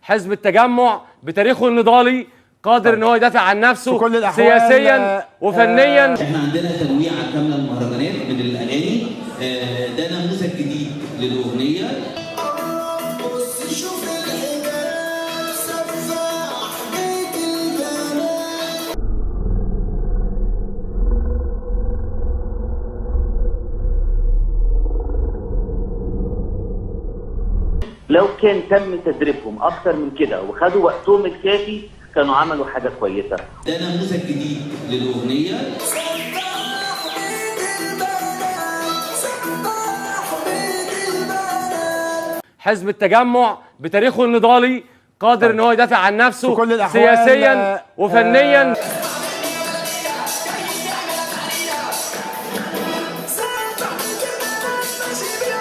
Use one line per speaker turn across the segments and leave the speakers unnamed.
حزب التجمع بتاريخه النضالي قادر ان هو يدافع عن نفسه
في كل الأحوال،
سياسيا وفنيا.
احنا عندنا تنويعه كاملة المهرجانات من الاغاني، ده نموذج جديد للاغنية.
بص شوف الحجاب سفاح بيت البنات.
لو كان تم تدريبهم اكتر من كده وخدوا وقتهم الكافي كانوا عملوا حاجة كويسة.
ده نموذج جديد للاغنية.
سفاح بيت البنات، سفاح بيت البنات.
حزب التجمع بتاريخه النضالي قادر ان هو يدافع عن نفسه
في كل الأحوال،
سياسيا وفنيا.
سفاح بيت البنات، ماشي بيها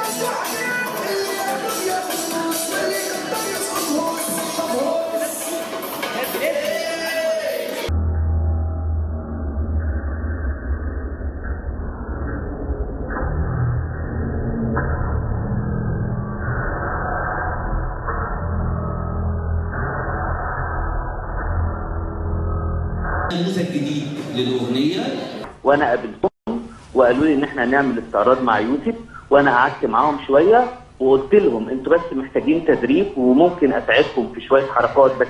اللي ياخد ياخد نص واللي يقدر يسقط هوس. طب هوس.
نموذج جديد للاغنية.
وانا قابلتهم وقالوا لي ان احنا هنعمل استعراض مع يوسف، وانا قعدت معاهم شوية وقلت لهم انتوا بس محتاجين تدريب وممكن اساعدكم في شوية حركات بس.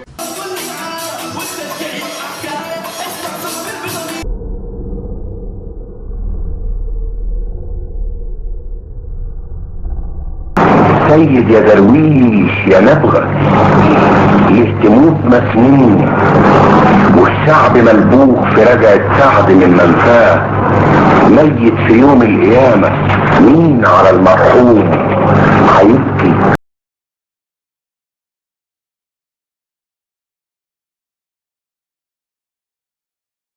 سيد يا درويش يا نبغة، ليه تموت مسنون والشعب ملبوخ في رجعة سعد من منفاه، ميت في يوم القيامة مين على المرحوم هيبكي؟